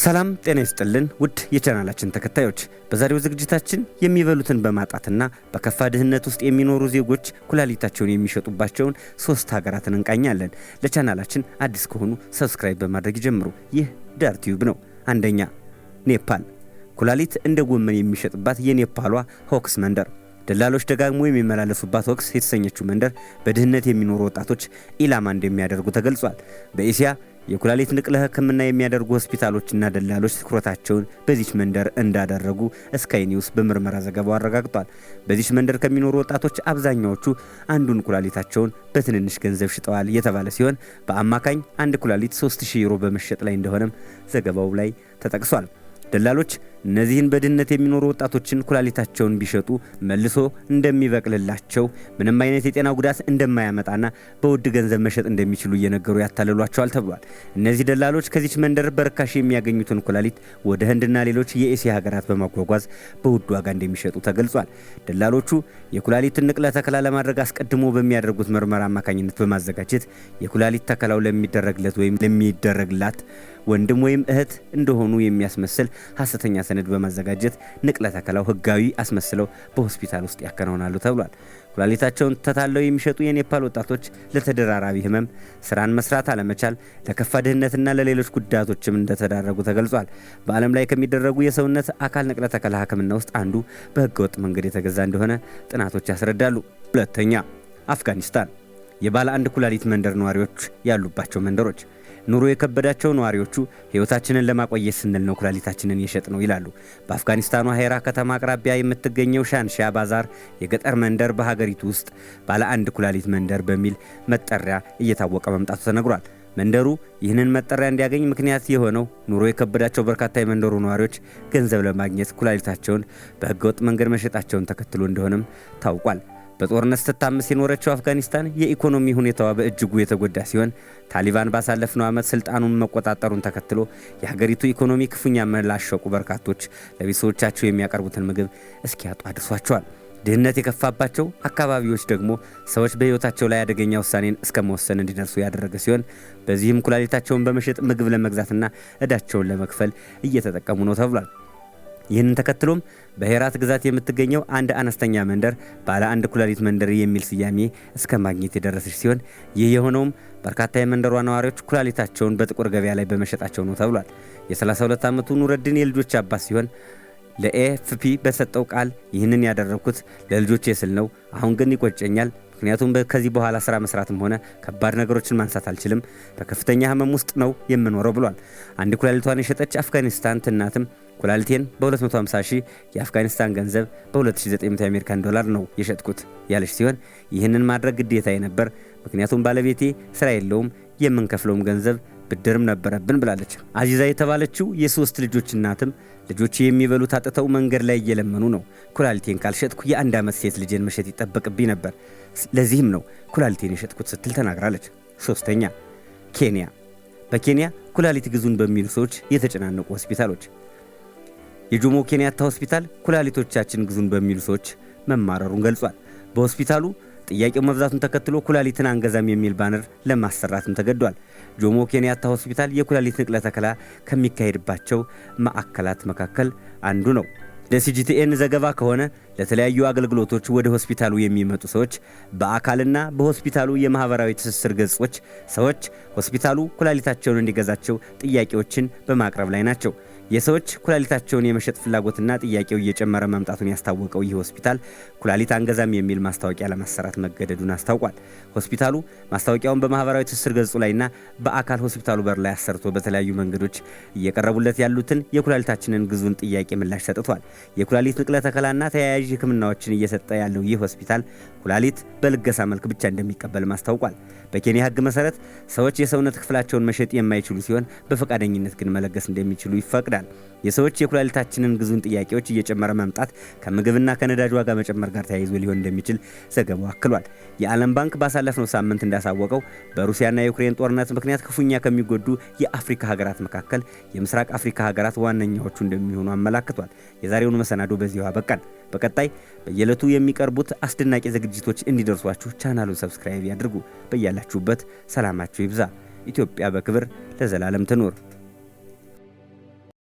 ሰላም ጤና ይስጥልን ውድ የቻናላችን ተከታዮች፣ በዛሬው ዝግጅታችን የሚበሉትን በማጣትና በከፋ ድህነት ውስጥ የሚኖሩ ዜጎች ኩላሊታቸውን የሚሸጡባቸውን 3 ሀገራትን እንቃኛለን። ለቻናላችን አዲስ ከሆኑ subscribe በማድረግ ይጀምሩ። ይህ ዳር ቲዩብ ነው። አንደኛ፣ ኔፓል። ኩላሊት እንደ ጎመን የሚሸጥባት የኔፓሏ ሆክስ መንደር። ደላሎች ደጋግሞ የሚመላለሱባት ሆክስ የተሰኘችው መንደር በድህነት የሚኖሩ ወጣቶች ኢላማ እንደሚያደርጉ ተገልጿል። በኤሲያ የኩላሊት ንቅለ ሕክምና የሚያደርጉ ሆስፒታሎችና ደላሎች ትኩረታቸውን በዚች መንደር እንዳደረጉ ስካይ ኒውስ በምርመራ ዘገባው አረጋግጧል። በዚች መንደር ከሚኖሩ ወጣቶች አብዛኛዎቹ አንዱን ኩላሊታቸውን በትንንሽ ገንዘብ ሽጠዋል የተባለ ሲሆን፣ በአማካኝ አንድ ኩላሊት 3000 ዩሮ በመሸጥ ላይ እንደሆነም ዘገባው ላይ ተጠቅሷል። ደላሎች እነዚህን በድህነት የሚኖሩ ወጣቶችን ኩላሊታቸውን ቢሸጡ መልሶ እንደሚበቅልላቸው፣ ምንም አይነት የጤና ጉዳት እንደማያመጣና በውድ ገንዘብ መሸጥ እንደሚችሉ እየነገሩ ያታልሏቸዋል ተብሏል። እነዚህ ደላሎች ከዚች መንደር በርካሽ የሚያገኙትን ኩላሊት ወደ ህንድና ሌሎች የኤሲያ ሀገራት በማጓጓዝ በውድ ዋጋ እንደሚሸጡ ተገልጿል። ደላሎቹ የኩላሊትን ንቅለ ተከላ ለማድረግ አስቀድሞ በሚያደርጉት ምርመራ አማካኝነት በማዘጋጀት የኩላሊት ተከላው ለሚደረግለት ወይም ለሚደረግላት ወንድም ወይም እህት እንደሆኑ የሚያስመስል ሐሰተኛ ሰነድ በማዘጋጀት ንቅለ ተከላው ህጋዊ አስመስለው በሆስፒታል ውስጥ ያከናውናሉ ተብሏል። ኩላሊታቸውን ተታለው የሚሸጡ የኔፓል ወጣቶች ለተደራራቢ ህመም፣ ስራን መስራት አለመቻል፣ ለከፋ ድህነትና ለሌሎች ጉዳቶችም እንደተዳረጉ ተገልጿል። በዓለም ላይ ከሚደረጉ የሰውነት አካል ንቅለ ተከላ ህክምና ውስጥ አንዱ በህገወጥ መንገድ የተገዛ እንደሆነ ጥናቶች ያስረዳሉ። ሁለተኛ፣ አፍጋኒስታን። የባለ አንድ ኩላሊት መንደር ነዋሪዎች ያሉባቸው መንደሮች። ኑሮ የከበዳቸው ነዋሪዎቹ ህይወታችንን ለማቆየት ስንል ነው ኩላሊታችንን የሸጥነው ይላሉ። በአፍጋኒስታኗ ሄራ ከተማ አቅራቢያ የምትገኘው ሻንሻ ባዛር የገጠር መንደር በሀገሪቱ ውስጥ ባለ አንድ ኩላሊት መንደር በሚል መጠሪያ እየታወቀ መምጣቱ ተነግሯል። መንደሩ ይህንን መጠሪያ እንዲያገኝ ምክንያት የሆነው ኑሮ የከበዳቸው በርካታ የመንደሩ ነዋሪዎች ገንዘብ ለማግኘት ኩላሊታቸውን በህገወጥ መንገድ መሸጣቸውን ተከትሎ እንደሆነም ታውቋል። በጦርነት ስትታመስ የኖረችው አፍጋኒስታን የኢኮኖሚ ሁኔታዋ በእጅጉ የተጎዳ ሲሆን፣ ታሊባን ባሳለፍነው ዓመት ስልጣኑን መቆጣጠሩን ተከትሎ የሀገሪቱ ኢኮኖሚ ክፉኛ መላሸቁ በርካቶች ለቤተሰቦቻቸው የሚያቀርቡትን ምግብ እስኪያጡ አድርሷቸዋል። ድህነት የከፋባቸው አካባቢዎች ደግሞ ሰዎች በህይወታቸው ላይ አደገኛ ውሳኔን እስከ መወሰን እንዲደርሱ ያደረገ ሲሆን፣ በዚህም ኩላሊታቸውን በመሸጥ ምግብ ለመግዛትና እዳቸውን ለመክፈል እየተጠቀሙ ነው ተብሏል። ይህንን ተከትሎም በሄራት ግዛት የምትገኘው አንድ አነስተኛ መንደር ባለ አንድ ኩላሊት መንደር የሚል ስያሜ እስከ ማግኘት የደረሰች ሲሆን፣ ይህ የሆነውም በርካታ የመንደሯ ነዋሪዎች ኩላሊታቸውን በጥቁር ገበያ ላይ በመሸጣቸው ነው ተብሏል። የ32 ዓመቱ ኑረድን የልጆች አባት ሲሆን ለኤኤፍፒ በሰጠው ቃል ይህንን ያደረግኩት ለልጆቼ ስል ነው፣ አሁን ግን ይቆጨኛል። ምክንያቱም ከዚህ በኋላ ስራ መስራትም ሆነ ከባድ ነገሮችን ማንሳት አልችልም። በከፍተኛ ህመም ውስጥ ነው የምኖረው ብሏል። አንድ ኩላሊቷን የሸጠች አፍጋኒስታን እናትም ኩላሊቴን በ250 ሺህ የአፍጋኒስታን ገንዘብ፣ በ2900 የአሜሪካን ዶላር ነው የሸጥኩት ያለች ሲሆን፣ ይህንን ማድረግ ግዴታዬ ነበር፣ ምክንያቱም ባለቤቴ ስራ የለውም፣ የምንከፍለውም ገንዘብ ብድርም ነበረብን ብላለች። አዚዛ የተባለችው የ3 ልጆች እናትም ልጆች የሚበሉት አጥተው መንገድ ላይ እየለመኑ ነው። ኩላሊቴን ካልሸጥኩ የ1 ዓመት ሴት ልጄን መሸጥ ይጠበቅብኝ ነበር። ለዚህም ነው ኩላሊቴን የሸጥኩት ስትል ተናግራለች። ሶስተኛ፣ ኬንያ። በኬንያ ኩላሊት ግዙን በሚሉ ሰዎች የተጨናነቁ ሆስፒታሎች። የጆሞ ኬንያታ ሆስፒታል ኩላሊቶቻችን ግዙን በሚሉ ሰዎች መማረሩን ገልጿል። በሆስፒታሉ ጥያቄው መብዛቱን ተከትሎ ኩላሊትን አንገዛም የሚል ባነር ለማሰራትም ተገዷል። ጆሞ ኬንያታ ሆስፒታል የኩላሊት ንቅለ ተከላ ከሚካሄድባቸው ማዕከላት መካከል አንዱ ነው። ለሲጂቲኤን ዘገባ ከሆነ ለተለያዩ አገልግሎቶች ወደ ሆስፒታሉ የሚመጡ ሰዎች በአካልና በሆስፒታሉ የማህበራዊ ትስስር ገጾች ሰዎች ሆስፒታሉ ኩላሊታቸውን እንዲገዛቸው ጥያቄዎችን በማቅረብ ላይ ናቸው። የሰዎች ኩላሊታቸውን የመሸጥ ፍላጎትና ጥያቄው እየጨመረ መምጣቱን ያስታወቀው ይህ ሆስፒታል ኩላሊት አንገዛም የሚል ማስታወቂያ ለማሰራት መገደዱን አስታውቋል። ሆስፒታሉ ማስታወቂያውን በማህበራዊ ትስስር ገጹ ላይና በአካል ሆስፒታሉ በር ላይ አሰርቶ በተለያዩ መንገዶች እየቀረቡለት ያሉትን የኩላሊታችንን ግዙን ጥያቄ ምላሽ ሰጥቷል። የኩላሊት ንቅለ ተከላና ተያያዥ ሕክምናዎችን እየሰጠ ያለው ይህ ሆስፒታል ኩላሊት በልገሳ መልክ ብቻ እንደሚቀበልም አስታውቋል። በኬንያ ሕግ መሰረት ሰዎች የሰውነት ክፍላቸውን መሸጥ የማይችሉ ሲሆን፣ በፈቃደኝነት ግን መለገስ እንደሚችሉ ይፈቅዳል። የሰዎች የኩላሊታችንን ግዙን ጥያቄዎች እየጨመረ መምጣት ከምግብና ከነዳጅ ዋጋ መጨመር ጋር ተያይዞ ሊሆን እንደሚችል ዘገባው አክሏል። የዓለም ባንክ ባሳለፍነው ሳምንት እንዳሳወቀው በሩሲያና የዩክሬን ጦርነት ምክንያት ክፉኛ ከሚጎዱ የአፍሪካ ሀገራት መካከል የምስራቅ አፍሪካ ሀገራት ዋነኛዎቹ እንደሚሆኑ አመላክቷል። የዛሬውን መሰናዶ በዚሁ አበቃን። በቀጣይ በየዕለቱ የሚቀርቡት አስደናቂ ዝግጅቶች እንዲደርሷችሁ ቻናሉን subscribe ያድርጉ። በያላችሁበት ሰላማችሁ ይብዛ። ኢትዮጵያ በክብር ለዘላለም ትኑር።